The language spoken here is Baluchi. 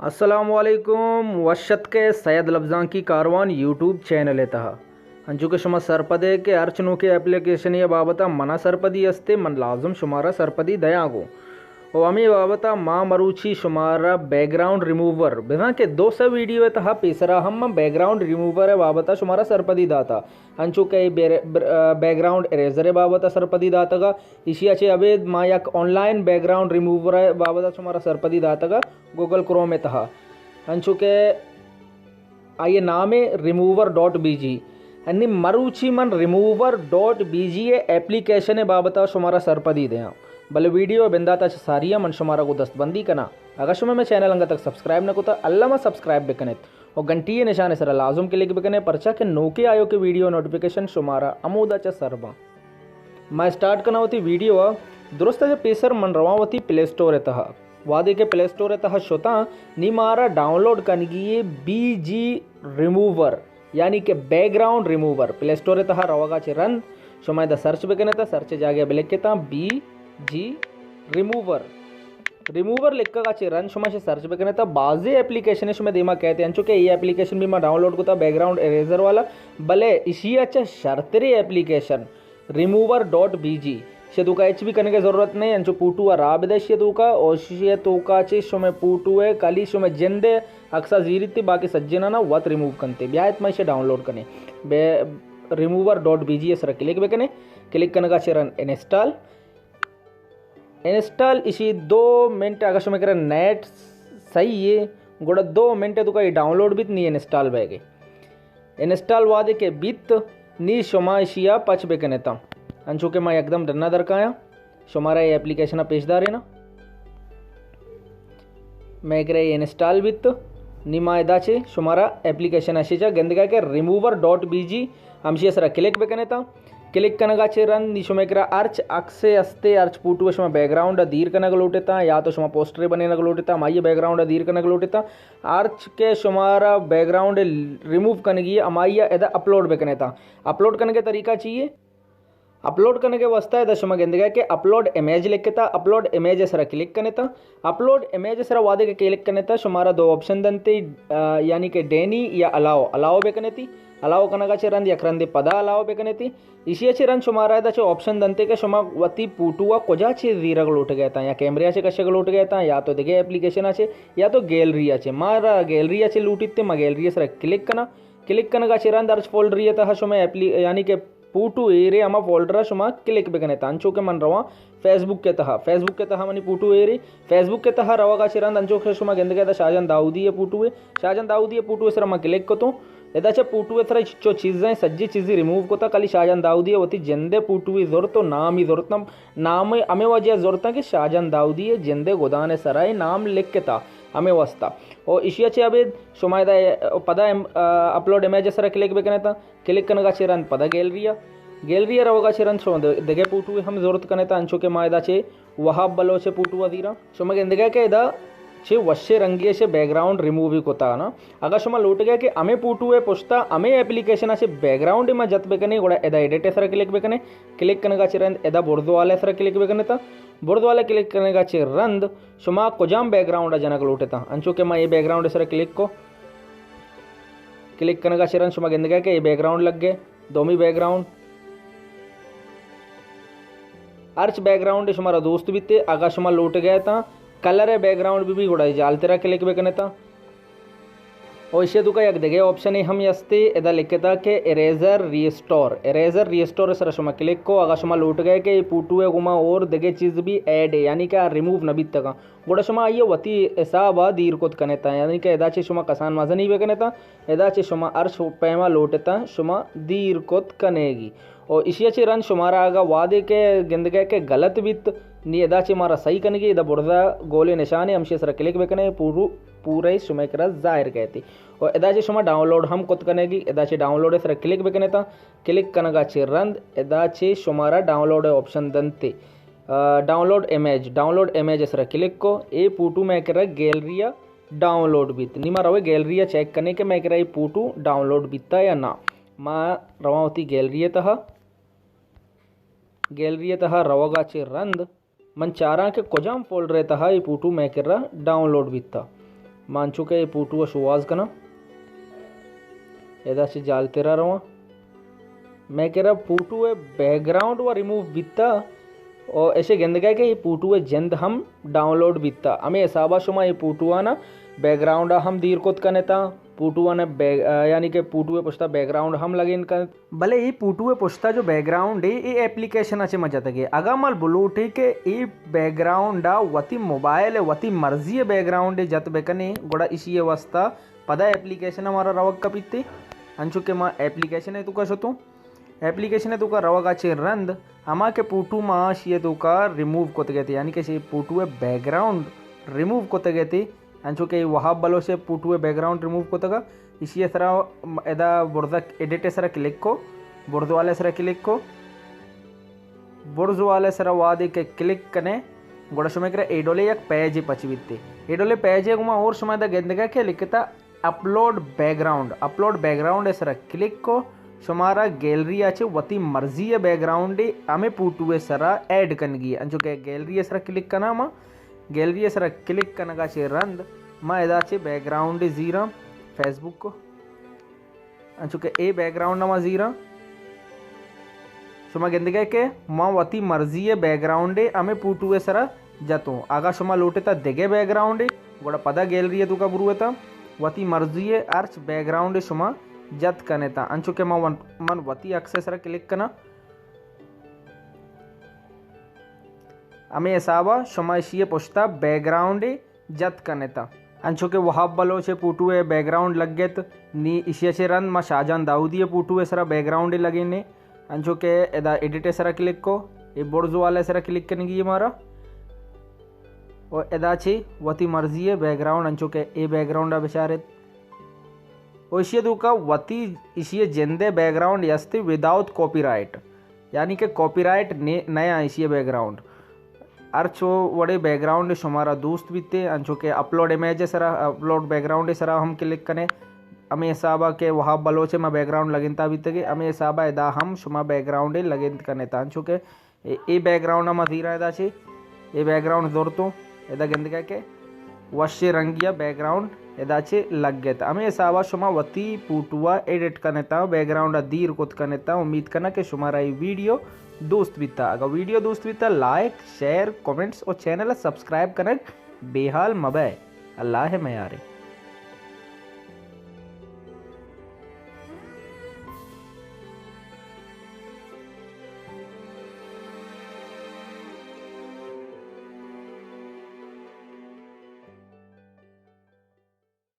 السلام علیکم، وش اتکے سید لبزانکی کاروان یوٹیوب چینل ءِ تہا۔ انچو کہ شما سرپد ئے کہ ہرچ نوکیں اپلیکیشنے ءِ بابت ءَ منا سرپدی است ءُ من لازم شمارا سرپدی دیاں گوں۔ و ہمے بابت ءَ ما مروچی شمارا بیک گراؤنڈ ریموور، بزاں کہ دو سئے ویڈیو ءِ تہا پیسرا ہم من بیک گراؤنڈ ریموور ءِ بابت ءَ شمارا سرپدی داتا، انچو کہ بیر-، بر-، آ، بیک گراؤنڈ اریزر ءِ بابت ءَ سرپدی داتگا۔ ایشی ءَ چہ ابید ما یک on line back ground remover ءِ بابت ءَ شمارا سرپدی داتگا گوگل کروم ءِ تہا، انچو کہ آئی ءِ نام ریموور ڈاٹ بی جی۔ انی مروچی من ریموور ڈاٹ بی جی ءِ اپلیکیشن ءِ بابت ءَ شمارا سرپدی دیاں، بلے ویڈیو ءِ بندات ءَ چہ ساری ءَ من شمارا گوں دست بندی کناں۔ اگاں شما مئے چینل انگت تک سبسکرائب نہ کتا، الّما سبسکرائب بکن ات و گھنٹی ءِ نشان ءِ سرا لازم کلک بکن ات، پرچا کہ نوکیں آیوکیں ویڈیو نوٹیفیکیشن شمارا ہمودا چہ سر باں۔ ما اسٹارٹ کناں وتی ویڈیو ءَ۔ درست ءَ چہ پیسر من رواں وتی پلے اسٹور ءِ تہا۔ وہدے کہ پلے اسٹور ءِ تہا شتاں، نی مارا ڈاؤنلوڈ کنگی اے بی جی ریموور، یعنی کہ بیک گراؤنڈ ریموور۔ پلے اسٹور ءِ تہا روگا چہ رند شما ادا سرچ بکن ات، سرچ ءِ جاگہ ءَ بلکتاں بی جی ریموور۔ ریموور لکھگا چہ رند شما شے سرچ بکن ات، بازیں اپلیکیشن شما دیما کئیت، انچو کہ اے اپلیکیشن بھی ما ڈاؤنلوڈ کتا، بیک گراؤنڈ اریزر والا، بلے ایشی ءَ چہ شرتریں application remover dot B G. شے توکا ہچ بھی کنگے ضرورت نہیں، انچو پوٹو ءَ را بدے شے توکا، او شے توکا چہ شمے پوٹو ءِ کلی شمے جند ءِ عکس ءَ زیریت، باقی سجینانا وت ریموو کنتے۔ بیایت ما ایشی ڈاؤنلوڈ کنیں۔ بے ریموور ڈاٹ بی جی ءِ سرا کلک بکنے، کلک کنگا چہ رند انسٹال۔ انسٹال ایشی دو منٹ، اگاں شمے کرا نیٹ صحیح ہے، گڑا دو منٹ توکا اے ڈاؤنلوڈ بیت، نی انسٹال بیگے۔ انسٹال وہدے کہ بیت، نی شما ایشی ءَ پچ بکنتاں۔ انچو کہ ما یکدم ڈنا درکایاں، شمارا اے اپلیکیشن ءَ پیش دارینا۔ مئے کرا اے انسٹال بیت، نی ما ادا چہ شمارا اپلیکیشن ءَ شے چا گندگا کہ ریموور ڈاٹ بی جی، ہمشی ءِ سرا کلک بکنتاں۔ کلک کنگا چہ رند نی شمئے کرا ہرچ عکسے ہستے، ہرچ پوٹو ءَ شما بیک گراؤنڈ ءَ دیر کنگ لوٹتاں، یا تو شما پوسٹرے بنینگ لوٹتاں، ہمائی ءِ بیک گراؤنڈ ءَ دیر کنگ لوٹتاں، ہرچ کہ شمارا بیک گراؤنڈ ریموو کنگی ہے، ہمائی ءَ ادا اپلوڈ بکنتاں۔ اپلوڈ کنگ ءِ طریقہ چی ہے؟ اپلوڈ کنگ ءِ واسطہ ادا شما گندگا کہ اپلوڈ امیج لکھتا، اپلوڈ امیج ءِ سرا کلک کنتاں۔ اپلوڈ امیج ءِ سرا وہدے کہ کلک کنتاں، شمارا دو آپشن دنتے، آ، یعنی کہ ڈینی یا الاؤ، الاؤ بکنتی۔ الاؤ کنگا چہ رند یک رندے پدا الاؤ بکنتی۔ ایشی ءَ چہ رند شمارا ادا چہ آپشن دنتے کہ شما وتی پوٹو ءَ کجا چہ زیرگ لوٹگا اتاں، یا کیمرہ ءَ چہ کشگ لوٹگا اتاں، یا تو دگہ اپلیکیشن ءَ چہ، یا تو گیلری ءَ چہ۔ مارا گیلری ءَ چہ لوٹیت، ما گیلری ءِ سرا کلک کناں۔ کلک کنگا چہ رند ہرچ فولڈر ءِ تہا شما اپلی-، یعنی کہ پوٹو ایرے ہما فولڈر ءَ شما کلک بکنیت۔ انچو کہ من رواں فیس بک ءِ تہا، فیس بک ءِ تہا منی پوٹو ایرے، فیس بک ءِ تہا روگا چہ رند انچو کہ شما گندگا ادا شاہجان داؤدی ءِ پوٹو ہے، شاہجان داؤدی ءِ پوٹو ءِ سرا من کلک کتوں۔ ادا چہ پوٹو ءِ سرا چو چیزاں سجی چیزی ریموو کتا، کلی شاہجان داؤدی ءِ وتی جند ءِ پوٹو ءِ زرت و نامی زرت، نام ہمے وجہ زرتاں کہ شاہجان داؤدی ءِ جند ءِ گدان ءِ سرا اے نام لکھتا، ہمے واسطہ۔ او ایشی ءَ چہ ابید شما ادا پدا ایم-، آ، اپلوڈ امیج ءِ سرا کلک بکنیت۔ کلک کنگا چہ رند پدا گیلری ءَ، گیلری ءَ روگا چہ رند شما د-، دگہ پوٹوے ہم زرت کنیت، انچو کہ ما ادا چہ وہاب بلوچ ءِ پوٹو ءَ زیراں۔ شما گندگا کہ ادا چہ وشیں رنگے چہ بیک گراؤنڈ ریموو کتا نا۔ اگاں شما لوٹگا کہ ہمے پوٹو ءِ پشتا ہمے اپلیکیشن ءَ چہ بیک گراؤنڈ ما جت بکنے، گڑا ادا ایڈٹ ءِ سرا کلک بکنے۔ کلک کنگا چہ رند ادا برز والا ءِ سرا کلک بکنتا۔ برز والا کلک کنگا چہ رند شما کجام بیک گراؤنڈ ءَ جنگ لوٹتاں؟ انچو کہ ما اے بیک گراؤنڈ ءِ سرا کلک کو۔ کلک کنگا چہ رند شما گندگا کہ اے بیک گراؤنڈ لگ گئے، دومی بیک گراؤنڈ۔ ہرچ بیک گراؤنڈ شمارا دوست بیتے، اگاں شما لوٹگا تاں کلر ءِ بیک گراؤنڈ بہ بی، گڑا جالترا کلک بکنتاں۔ او ایشی توکا یک دگہ آپشنے ہم ہستے، ادا لکھتا کہ اریزر ریسٹور۔ اریزر ریسٹور ءِ سرا شما کلک کو، اگاں شما لوٹگا کہ اے پوٹو ءِ گوما اور دگہ چیز بھی ایڈ ہے، یعنی کہ آ ریموو نہ بیتگاں، گڑا شما آئی ءَ وتی حساب ءَ دیر کت کنیت، یعنی کہ ادا چہ شما کسان مزنی بکنیت، ادا چہ شما ہر شو-، پیما لوٹیت شما دیر کت کنیگی۔ او ایشی ءَ چہ رند شمارا اگاں وہدے کہ گندگا کہ غلط بیت، نی ادا چہ مارا صحیح کنگی، ادا برزا گولے نشانے، ہمشی ءِ سرا کلک بکنے، پورو-، پورے شمئے کرا ظاہر کئیت۔ او ادا چہ شما ڈاؤنلوڈ ہم کت کنیگی، ادا چہ ڈاؤنلوڈ ءِ سرا کلک بکنیت، کلک کنگا چہ رند ادا چہ شمارا ڈاؤنلوڈ ءِ آپشن دنتے۔ آ، ڈاؤنلوڈ امیج، ڈاؤنلوڈ امیج ءِ سرا کلک کو، اے پوٹو مئے کرا گیلری ءَ ڈاؤنلوڈ بیت۔ نی ما روے گیلری ءَ چیک کنیں کہ مئے کرا اے پوٹو ڈاؤنلوڈ بیتا یا نا۔ ما رواں وتی گیلری ءِ تہا، گیلری ءِ تہا روگا چہ رند من چاراں کہ کجام فولڈر ءِ تہا اے پوٹو مئے کرا ڈاؤنلوڈ بیتا۔ ما انچو کہ اے پوٹو ءَ شوہاز کناں، ادا چہ جالترا رواں۔ مئے کرا پوٹو ءِ بیک گراؤنڈ و ریموو بیتا و ایشی گندگا کہ اے پوٹو ءِ جند ہم ڈاؤنلوڈ بیتا۔ ہمے حسابا شما اے پوٹو آنا بیک گراؤنڈ ہم دیر کت کنتا، پوٹو آنا بیک، یعنی کہ پوٹو ءِ پشتا بیک گراؤنڈ ہم لگین کنت۔ بلے اے پوٹو ءِ پشتا جو بیک گراؤنڈ اے، اے اپلیکیشن ءَ چہ ما جتگے۔ اگاں ما بلوٹے کہ اے بیک گراؤنڈ ءَ وتی موبائل ءِ وتی مرضی ءِ بیک گراؤنڈ ءَ جت بکنیں، گڑا ایشی ءِ واسطہ پدا اپلیکیشن ءَ مارا روگ کپیت۔ انچو کہ ما اپلیکیشن ءِ توکا شتوں، اپلیکیشن ءِ توکا روگ ءَ چہ رند ہما کہ پوٹو ما ایشی ءِ توکا ریموو کتگ ات، یعنی کہ ایشی پوٹو ءِ بیک گراؤنڈ ریموو کتگ ات، انچو کہ وہاب بلوچ ءِ پوٹو ءِ بیک گراؤنڈ ریموو کتگ ءَ، ایشی ءِ سرا ادا برزا ایڈٹ ءِ سرا کلک کو، برز والے ءِ سرا کلک کو۔ برز والے ءِ سرا وہدے کہ کلک کنے، گڑا شمئے کرا اے ڈولے یک پیجے پچ بیت۔ اے ڈولے پیجے گوما اور شما ادا گندگا کہ لکھتا upload back ground. Upload back ground ءِ سرا کلک کو، شمارا گیلری ءَ چہ وتی مرضی ءِ بیک گراؤنڈے ہمے پوٹو ءِ سرا ایڈ کنگی۔ انچو کہ گیلری ءِ سرا کلک کناں ما، گیلری ءِ سرا کلک کنگا چہ رند ما ادا چہ بیک گراؤنڈے زیراں، فیس بک، انچو کہ اے بیک گراؤنڈ ءَ ما زیراں۔ شما گندگے کہ ما وتی مرضی ءِ بیک گراؤنڈے ہمے پوٹو ءِ سرا جتوں۔ اگاں شما لوٹتا دگہ بیک گراؤنڈے، گڑا پدا گیلری ءِ توکا بروتا، وتی مرضی ءِ ہرچ بیک گراؤنڈے شما جت کنتا۔ انچو کہ ما ون-، من وتی عکس ءِ سرا کلک کناں۔ ہمے حسابا شما ایشی ءِ پشتا بیک گراؤنڈے جت کنتا۔ انچو کہ وہاب بلوچ ءِ پوٹو ءِ بیک گراؤنڈ لگت، نی ایشی ءَ چہ رند ما شاہجان داؤدی ءِ پوٹو ءِ سرا بیک گراؤنڈے لگینے۔ انچو کہ ادا ایڈٹ ءِ سرا کلک کو، اے برز والے ءِ سرا کلک کنگی ہے مارا۔ و ادا چہ وتی مرضی ءِ بیک گراؤنڈ، انچو کہ اے بیک گراؤنڈ ءَ بچارت۔ و ایشی ءِ توکا وتی ایشی ءِ جند ءِ بیک گراؤنڈ است وداؤٹ کاپی رائٹ۔ یعنی کہ کاپی رائٹ نے-، نیا ایشی ءِ بیک گراؤنڈ۔ ہرچو وڑے بیک گراؤنڈ شمارا دوست بیتے، انچو کہ اپلوڈ امیج ءِ سرا، اپلوڈ بیک گراؤنڈ ءِ سرا ہم کلک کنے۔ ہمے حسابا کہ وہاب بلوچ ءِ ما بیک گراؤنڈ لگنتا بیتگے، ہمے حسابا ادا ہم شما بیک گراؤنڈ لگنت کنتا۔ انچو کہ اے، اے بیک گراؤنڈ ءَ ما زیراں ادا چہ، اے بیک گراؤنڈ زرتوں، ادا گندگا کہ وشیں رنگی ءَ بیک گراؤنڈ ادا چہ لگت۔ ہمے حسابا شما وتی پوٹو ءَ ایڈٹ کنتا، بیک گراؤنڈ ءَ دیر کت کنتا۔ امید کناں کہ شمارا اے ویڈیو دوست بیتا۔ اگاں ویڈیو دوست بیتا، لائک، شیئر، کمنٹس و چینل ءَ سبسکرائب کنگ بے حال مبئے۔ اللہ ءِ میارے۔